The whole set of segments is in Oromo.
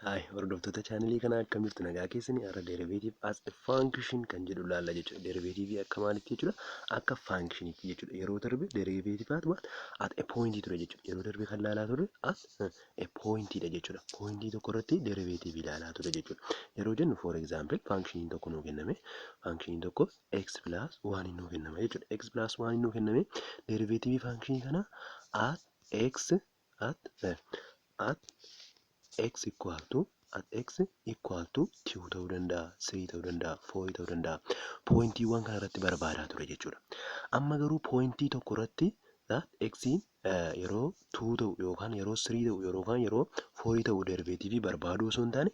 Hi, hordoftoota chaanalii kanaa, akkam jirtu? Nagaa keessanii? Har'a derivative as a function kan jedhu laalla jechuudha. Derivative akka maalitti jechuudha? Akka functionitti jechuudha. Yeroo darbe derivative at what? At a point ture jechuudha. Yeroo darbe kan laalaa turre at a point dha jechuudha. Pointii tokko irratti derivative ilaalaa ture jechuudha. Yeroo jennu, for example, functioniin tokko nuu kenname. Functioniin tokko x plus 1 nuu kennama jechuudha. X plus 1 nuu kenname, derivative functionii kana at x equal to, at x equal to 2 ta'uu danda'a, 3 ta'uu danda'a, 4 ta'uu danda'a. Pointiiwwan kana irratti barbaadaa ture jechuudha. Amma garuu pointii tokko irratti x yeroo 2 ta'u yookaan yeroo 3 ta'u yookaan yeroo 4 ta'u derivative barbaaduu osoo hin taane,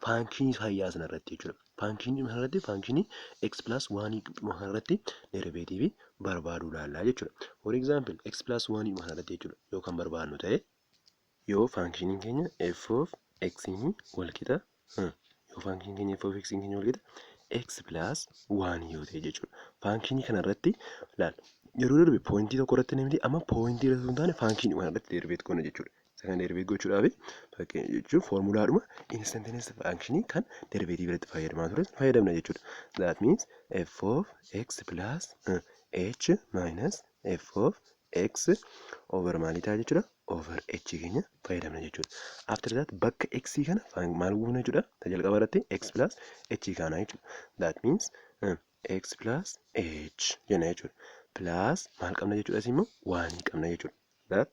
functionii fayyaa sana irratti jechuudha. Functionii sana irratti, functionii x plus 1 kana irratti derivative barbaaduu laallaa jechuudha. For example, x plus 1 kana irratti jechuudha yoo kan barbaadnu ta'e, yoo functioniin keenya f of x wal qixa, yoo functioniin keenya f of x keenya wal qixa x plus 1 yoo ta'e jechuudha. Functionii kana irratti laal, yeroo darbe pointii tokko irratti namni, amma pointii irratti hin taane, functionii kana irratti derivate goona jechuudha. Isa kana derivate gochuudhaaf, fakkeenya jechuun, foormulaadhuma instantaneous functionii kan derivative irratti fayyadamaa ture fayyadamna jechuudha. That means f of x plus h minus f of x over maalii ta'a jechuudha? Over h keenya fayyadamna jechuudha. After that, bakka x kana maal goona jechuudha? Ta jalqaba irratti x plus h kaana jechuudha. That means x plus h jenna jechuudha. Plus maal qabna jechuudha? Asii immoo one qabna jechuudha. That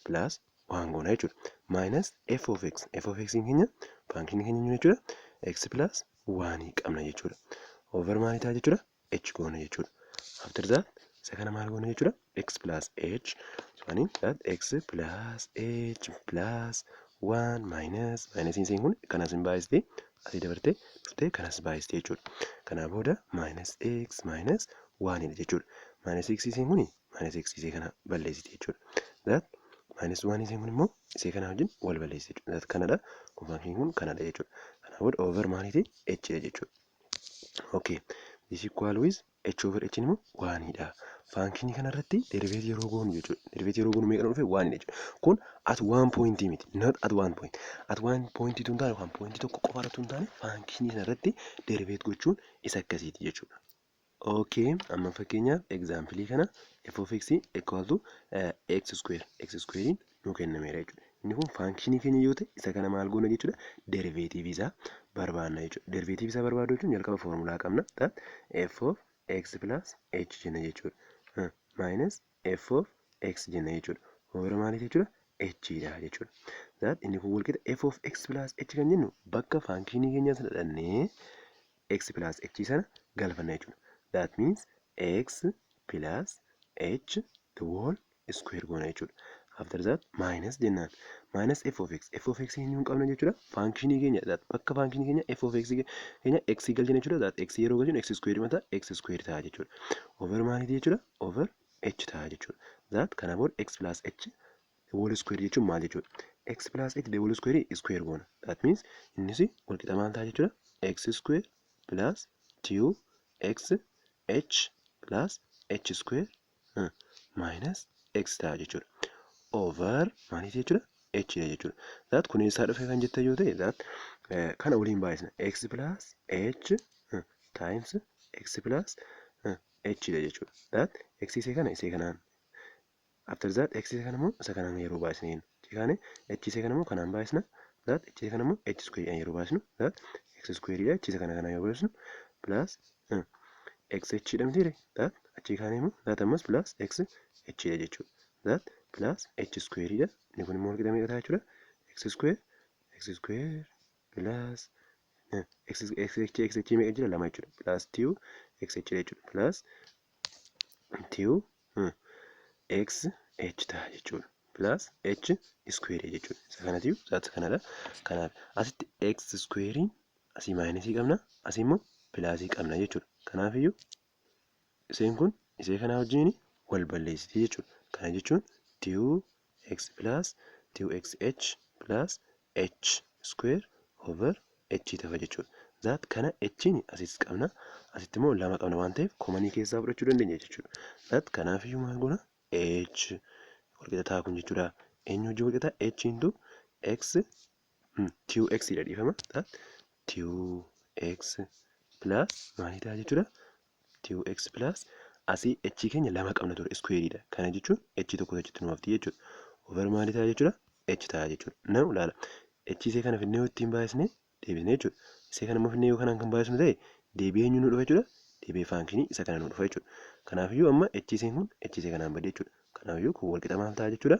plus one goona jechuudha. Minus f of x, f of x keenya, functionii keenya jechuudha. X plus one qabna jechuudha. Over maalii ta'a jechuudha? H goona jechuudha. After that, isa kana maal goona jechuudha? X plus h, so that x plus h plus 1 minus, minusiin isheen kun kanas hin baay'istee, asii dabartee dhuftee kanas baay'istee jechuudha. Kanaa booda minus x minus 1 dha jechuudha. Minus x isheen kun minus x ishee kana balleessiti jechuudha. That minus 1 isheen kun immoo ishee kana wajjin wal balleessiti jechuudha. That kanadha. Kun function kun kanadha jechuudha. Kanaa booda over maaliiti? H dha jechuudha. Okay. This equal with h over h immoo onedha. Functionii kanarratti derivative yeroo goonu jechuudha. Derivative yeroo goonu meeqa dhufe? Onedha jechuudha. Kun at one point miti. Not at one point. At one point tun taane, yookaan pointii tokko qofa irratti tun taane, functionii sanarratti derivate gochuun isa akkasiiti jechuudha. Okay, amma fakkeenyaaf example kana f of x equal to x square, x square nuu kennameera jechuudha. Inni kun functionii keenya yoo ta'e, isa kana maal goona jechuudha? Derivative isaa barbaanna jechuudha. Derivative isaa barbaaduu jechuun jalqaba foormulaa qabna. That f of x plus h jenna jechuudha. Minus f of x jenna jechuudha. Over maaliif jechuudha? H dha jechuudha. That inni kun walqixa f of x plus h kan jennu, bakka functionii keenyaa sana dhannee x plus h sana galfanna jechuudha. That means x plus h the whole square goona jechuudha. After that, minus jennaan. Minus f of x. F of x eenyuun qabna jechuudha? Functionii keenya, that bakka functionii keenya f of x keenya x galchina jechuudha. That x yeroo galchinu x square mata x square ta'a jechuudha. Over maaliiti jechuudha? Over h ta'a jechuudha. That kana booda x plus h the whole square jechuun maal jechuudha? X plus h the whole square, square goona. That means innis walqixa maal ta'a jechuudha? X square plus 2 x h plus h square minus x ta'a jechuudha. Over maaliif jechuudha? H dha jechuudha. That kun eessaa dhufe kan jettan yoo ta'e, that kana waliin baay'isna. X plus h times x plus h dha jechuudha. That x isee kana isee kanaan, after that x isee kana immoo isa kanaan yeroo baay'isne jenna. Kaane h isee kana immoo kanaan baay'isna. That h isee kana immoo h square yeroo baay'isnu, that x square dha. H isa kana kanaan yeroo baay'isnu plus x h dha mitiire? That achii kaane immoo that ammas plus x h dha jechuudha. That plus h square dha. Inni kun immoo walqixa meeqa ta'a jechuudha? X square, x square plus x x h x h meeqa jira? Lama jechuudha. Plus 2 x h dha jechuudha. Plus 2 x h ta'a jechuudha. Plus h square jechuudha. Isa kanatiif that kanadha. Kanaaf asitti x square, asii minusii qabna, asii immoo plusii qabna jechuudha. Kanaafiyyuu isheen kun ishee kanaa wajjin wal balleessiti jechuudha. Kana jechuun 2 x plus 2xh plus h square over h ta'a jechuudha. That kana h'n asis qabna, asitti immoo lama qabna waan ta'eef, commonii keessaa fudhachuu dandeenya jechuudha. That kanaafiyyuu maal goona? H walqixa ta'a kun jechuudha. Eenyu wajjin walqixa? H into x 2x dha, dhiifama. 2x plus maalii ta'a jechuudha? 2x plus asii h keenya lama qabna ture, squareidha. Kana jechuun h tokko achitti nu hafti jechuudha. Over maalii ta'a jechuudha? H ta'a jechuudha. Now ilaala. H isee kana finnee ittiin baay'isnee deebisnee jechuudha. Isee kana immoo finnee yoo kanaan kan baay'isnu ta'e, deebi'ee eenyu nu dhufa jechuudha? Deebi'ee functionii isa kana nu dhufa jechuudha. Kanaafiyyuu amma h iseen kun h isee kanaan badde jechuudha. Kanaafiyyuu kun wal qixa maal ta'a jechuudha?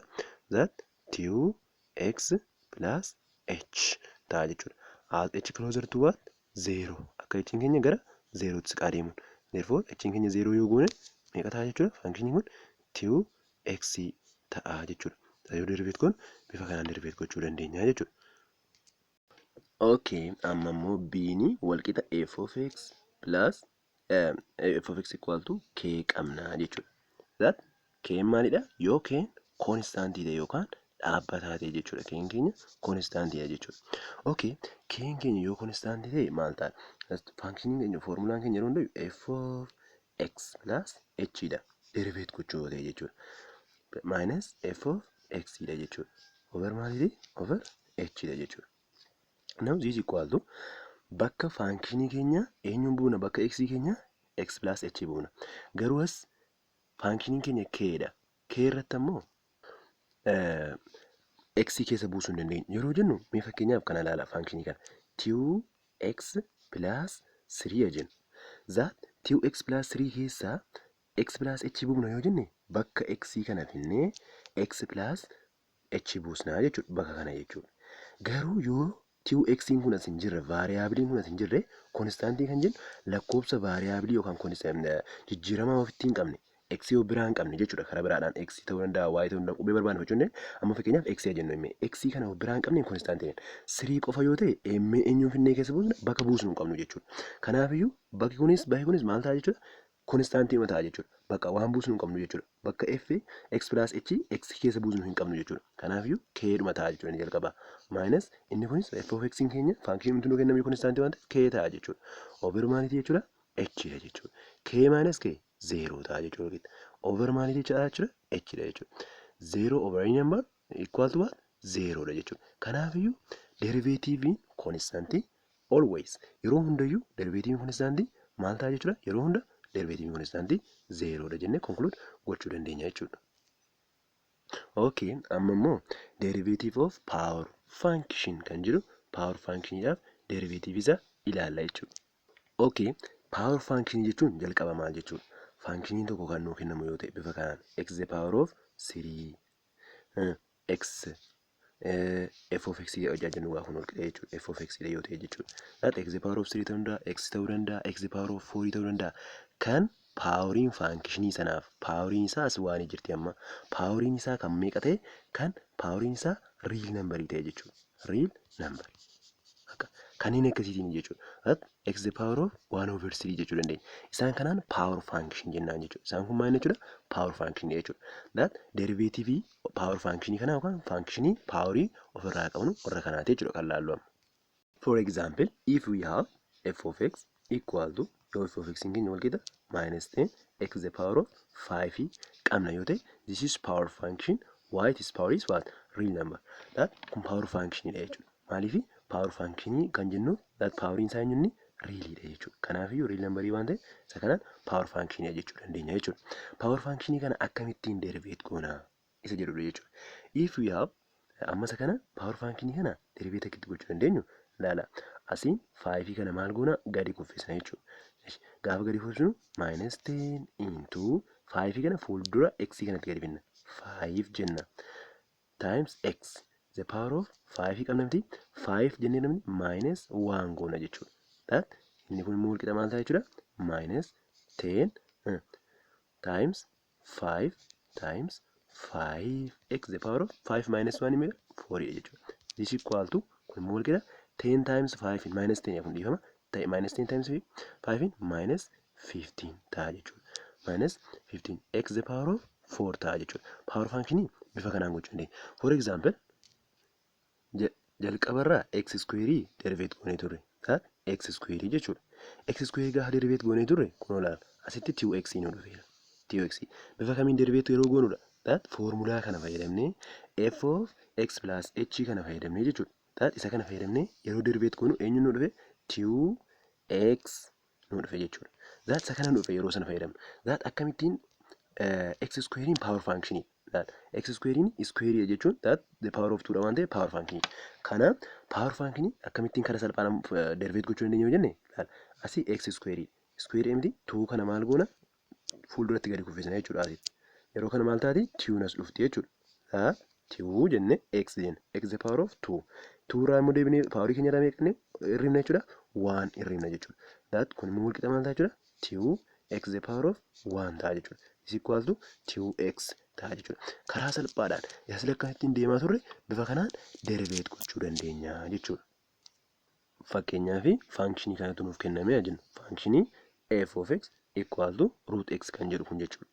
That 2x plus h ta'a jechuudha. As h closer to what? Zero. Akka h keenya gara zeerootti siqaa deemuun. Therefore, h keenya zeeroo yoo goone meeqa ta'a jechuudha? Functioniin kun 2x ta'a jechuudha. Yoo derivate goonu bifa kanaan derivate gochuu dandeenya jechuudha. Okay, amma immoo b'n walqixa f of x plus f of x equal to k qabna jechuudha. That k maalidha? Yoo k constantii ta'e yookaan dhaabbataa ta'e jechuudha. K'n keenya constantiidha jechuudha. Okay, k'n keenya yoo constantii ta'e maal ta'a? Functioniin keenya, foormulaan keenya yeroo hundayyuu f of x plus h dha. Derivate gochuu yoo ta'e jechuudha. Minus f of x dha jechuudha. Over maaliiti? Over h dha jechuudha. Now this equal to bakka functionii keenya eenyuun buuna? Bakka x keenya x plus h buuna. Garuu as functioniin keenya k dha. K irratti ammoo x keessa buusuu hin dandeenyu. Yeroo jennu, mee fakkeenyaaf kana ilaala, functionii kana. 2x plus 3 jennu. That 2x plus 3 keessaa x plus h buufna yoo jenne, bakka x kana finnee x plus h buusnaa jechuudha bakka kana jechuudha. Garuu yoo 2x kun as hin jirre, variableiin kun as hin jirre, constantii kan jennu lakkoofsa variableii yookaan jijjiiramaa ofitti hin qabne, x yoo biraa hin qabne jechuudha. Karaa biraadhaan x ta'uu danda'a, y ta'uu danda'a, qubee barbaanne gochuu dandeenya. Amma fakkeenyaaf x jennu, himee x kana of biraa hin qabne constantii jenna. Sirii qofa yoo ta'e emmee eenyuun finnee keessa buusna? Bakka buusnu hin qabnu jechuudha. Kanaafiyyuu bakki kunis maal ta'a jechuudha? Constantii ta'a jechuudha. Bakka waan buusnu hin qabnu jechuudha. Bakka f x plus h x keessa buusnu hin qabnu jechuudha. Kanaafiyyuu k dhuma ta'a jechuudha inni jalqaba. Minus inni kunis f of x keenya functionii nuti nu kenname constantii waan ta'eef k ta'a jechuudha. Over maaliiti jechuudha? H dha jechuudha. K minus k zero ta'a jechuudha. Over maaliiti jechuudha? H dha jechuudha. Zero over any number equal to what? Zero dha jechuudha. Kanaafiyyuu derivativeiin constantii always, yeroo hundayyuu derivativeiin constantii maal ta'a jechuudha? Yeroo hunda derivativeiin constantii zerodha jennee conclude gochuu dandeenya jechuudha. Okay, amma immoo derivative of power function kan jedhu, power functioniidhaaf derivative isaa ilaalla jechuudha. Okay, power function jechuun jalqaba maal jechuudha? Functioniin tokko kan nuu kennamu yoo ta'e bifa kanaan x the power of 3 x f of x hojjaa jennu gaafa nu walqixa jechuudha. F of x yoo ta'e jechuudha. That x the power of 3 ta'uu danda'a, x ta'uu danda'a, x the power of 4 ta'uu danda'a. Kan poweriin functionii sanaaf poweriin isaa as waan jirti amma. Poweriin isaa kan meeqa ta'e? Kan poweriin isaa real numberii ta'e jechuudha. Real number. Kanneen akkasiitiin jechuudha. X the power of 1 over 3 jechuu dandeenya. Isaan kanaan power function jennaan jechuudha. Isaan kun maal jechuudha? Power function jechuudha. That derivative power function kanaa yookaan functionii powerii ofirraa qabnu warra kanaati jechuudha kan laallu amma. For example, if we have f of x equal to, yoo f of x keenya wal qixa minus 10 x the power of 5 qabna yoo ta'e, this is power function. Why it is power is what? Real number. That kun power function dha jechuudha. Maaliif power function kan jennu? That poweriin isaa eenyunni realiidha jechuudha. Kanaafiyyuu real numberii waan ta'eef isa kanaan power function jechuu dandeenya jechuudha. Power function kana akkamittiin derivate goona isa jedhudha jechuudha. If we have amma isa kana, power function kana derivate akkitti gochuu dandeenyu ilaala. Asiin 5 kana maal goona? Gadi kuffisna jechuudha. Gaafa gadi kuffisnu minus 10 into 5 kana fuuldura x kanatti gadi finna. 5 jenna. Times x the power of 5 qabna miti? 5 jennee namni minus 1 goona jechuudha. That inni kun immoo walqixa maal ta'a jechuudha? Minus 10 times 5 times 5 x the power of 5 minus 1 meeqa? 4 dha jechuudha. This equal to, kun immoo walqixa 10 times 5 minus 10 kun, dhiifama, minus 10 times 5 minus 15 ta'a jechuudha. Minus 15 x the power of 4 ta'a jechuudha. Power function bifa kanaan gochuu dandeenya. For example, jalqabarraa x square derivate goonee turre. X square jechuudha. X square gaafa derivate goonee turre, kun olaana. Asitti 2x nu dhufeera. 2x bifa kamiin derivate yeroo goonudha? That formulaa kana fayyadamnee, f of x plus h kana fayyadamnee jechuudha. That isa kana fayyadamnee yeroo derivate goonu eenyu nu dhufe? 2x nu dhufe jechuudha. That isa kana nu dhufe yeroo sana fayyadamnu. That akkamittiin x squarein power function, that x squarein square jechuun that the power of 2 dha waan ta'eef power function. Kana power function akkamittiin karaa salphaan derivate gochuu dandeenya yoo jenne, asii x square square mti 2 kana maal goona? Fuulduratti gadi kuffisna jechuudha asitti. Yeroo kana maal taati? 2 as dhufti jechuudha. That 2 jenne, x jenne, x the power of 2. 2 irraa immoo deebinee powerii keenya irraa meeqa hirribna jechuudha? 1 hirribna jechuudha. That kun immoo walqixa maal ta'a jechuudha? 2 x the power of 1 ta'a jechuudha. Is equal to 2x ta'a jechuudha. Karaa salphaadhaan isa akkanattiin deemaa turre bifa kanaan derivate gochuu dandeenya jechuudha. Fakkeenyaaf, functionii kanatu nuuf kennamee jennu, functionii f of x equal to root x kan jedhu kun jechuudha.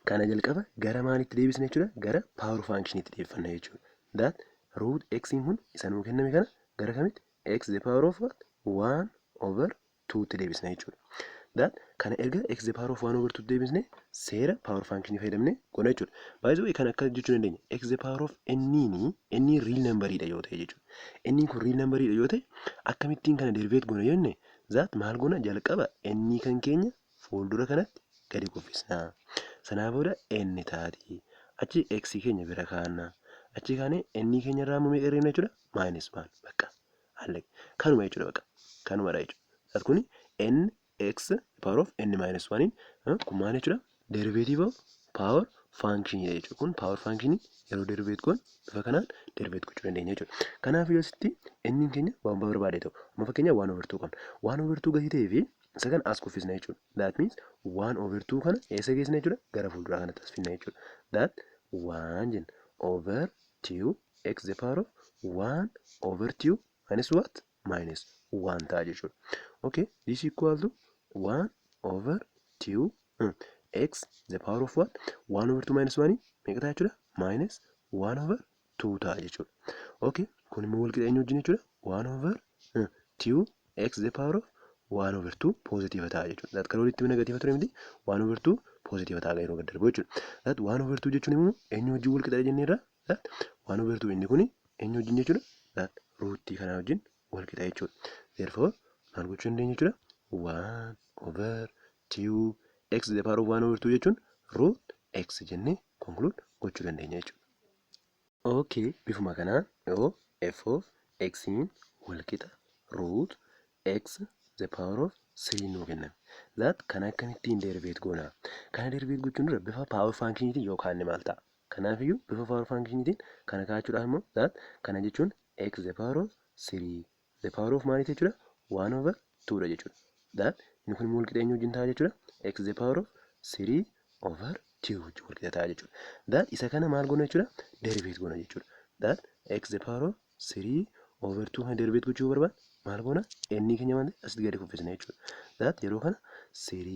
Kana jalqaba gara maalitti deebisna jechuudha? Gara power functioniitti deebifanna jechuudha. That root x kun isa nuu kenname kana gara kamitti? X the power of what? 1 over 2 tti deebisna jechuudha. That kana erga x the power of 1 over 2 tti deebisne, seera power function fayyadamne goona jechuudha. By the way, kan akka jechuu dandeenya, x the power of n ni n real number dha yoo ta'e jechuudha. N kun real number dha yoo ta'e, akkamittiin kana derivate goona jenne, that maal goona? Jalqaba n kan keenya fuuldura kanatti gadi kuffisna. Sanaa booda n taati. Achi x keenya bira kaa'anna. Achi kaanee n keenya irraa immoo meeqa hirribna jechuudha? Minus 1 bakka. Haalli kanuma jechuudha bakka. Kanumadha jechuudha. That kuni n x power of n minus 1 kun maal jechuudha? Derivative of power function jechuudha. Kun power function yeroo derivate goon bifa kanaan derivate gochuu dandeenya jechuudha. Kanaaf yoo asitti n keenya waan barbaade ta'u, amma fakkeenyaaf 1 over 2 qabna. 1 over 2 gatii ta'ee fi isa kana as kuffisna jechuudha. That means 1 over 2 kana eessa geessina jechuudha? Gara fuulduraa kanatti as finna jechuudha. That 1 jenna over 2 x the power of 1 over 2 minus what? Minus 1 ta'a jechuudha. Okay, this equal to 1 over 2 x the power of what? 1 over 2 minus 1 meeqa ta'a jechuudha? Minus 1 over 2 ta'a jechuudha. Okay, kun immoo wal qixa eenyu wajjin jechuudha? 1 over 2 x the power of 1 over 2 positive ta'a jechuudha. That kan walitti negative ture miti, 1 over 2 positive ta'a yeroo gad darbu jechuudha. That 1 over 2 jechuun immoo eenyu wajjin wal qixa jenneerra? That 1 over 2 inni kuni eenyu wajjin jechuudha? That rootii kanaa wajjin wal qixa jechuudha. Therefore, maal gochuu dandeenya jechuudha? 1 over 2 x the power of 1 over 2 jechuun root x jennee conclude gochuu dandeenya jechuudha. Okay, bifuma kanaan yoo f of x wal qixa root x the power of 3 nuu kenname. That kana akkamittiin derivate goona? Kana derivate gochuun dura bifa power functioniitiin yoo kaanne maal ta'a? Kanaafiyyuu bifa power functioniitiin kana kaa'achuudhaaf immoo that kana jechuun x the power of 3 the power of maaliiti jechuudha? 1 over 2 dha jechuudha. That inni kun immoo wal qixa eenyu wajjin ta'a jechuudha? X the power of 3 over 2 wajjin wal qixa ta'a jechuudha. That isa kana maal goona jechuudha? Derivate goona jechuudha. That x the power of 3 over 2 kana derivate gochuu barbaanne maal goona? N keenya maal asitti gadi kuffisna jechuudha. That yeroo kana 3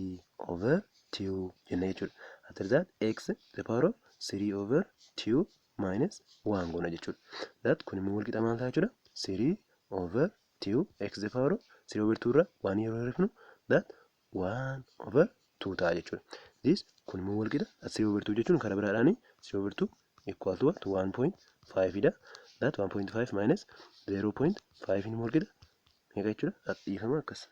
over 2 jenna jechuudha. After that, x the power of 3 over 2 minus 1 goona jechuudha. That kun immoo wal qixa maal ta'a jechuudha? 3 over 2 x the power of 3 over 2 irraa 1 yeroo hir'ifnu, that 1 over 2 ta'a jechuudha. This kun immoo wal qixa 3 over 2 jechuun karaa biraadhaan 3 over 2 equal to what? 1.5 dha. That 1.5 minus 0.5 inni wal qixa meeqa jechuudha? Dhiifama, akkas.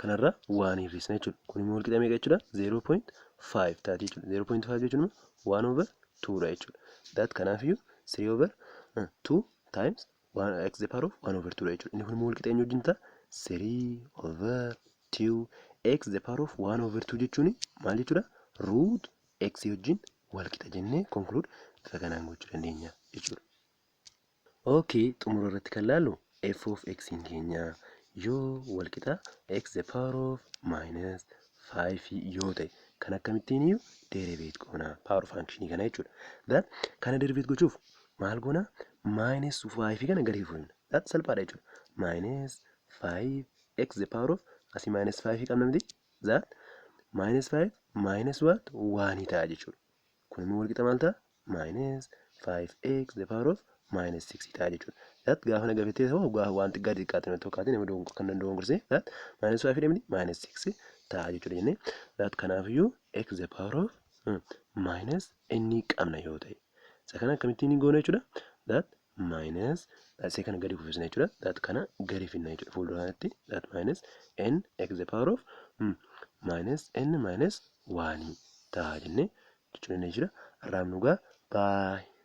Kanarraa waan hir'isna jechuudha. Kun immoo wal qixa meeqa jechuudha? 0.5 taati jechuudha. 0.5 jechuun immoo 1 over 2 dha jechuudha. That kanaafiyyuu 3 over 2 times 1 x the power of 1 over 2 dha jechuudha. Inni kun immoo wal qixa eenyu wajjin ta'a? 3 over 2 x the power of 1 over 2 jechuun maal jechuudha? Root x wajjin wal qixa jennee conclude bifa kanaan gochuu dandeenya jechuudha. Okay, xumura irratti kan laallu f of x keenya yoo wal qixa x the power of minus 5 yoo ta'e, kan akkamittiin iyyuu derivate goona power function kana jechuudha. That kana derivate gochuuf maal goona? Minus 5 kana gadi fuudhna. That salphaadha jechuudha. Minus 5 x the power of asii minus 5 qabna miti? That minus 5 minus what? 1 ta'a jechuudha. Kun immoo wal qixa maal ta'a? Minus 5x the power of minus 6 ta'a jechuudha. That gaafa na gaafettee ta'u, gaafa waan xiqqaa xiqqaatti natti fakkaate nama kan danda'u gorsee, that minus 5 miti, minus 6 ta'a jechuudha jennee. That kanaafiyyuu x the power of minus inni qabna yoo ta'e, isa kana akkamittiin goona jechuudha? That minus isee kana gadi kuffisna jechuudha. That kana gadi finna jechuudha fuuldura kanatti, that minus n x the power of minus n minus 1 ta'a jennee jechuu dandeenya jechuudha. Har'aaf nu ga'a. Bye.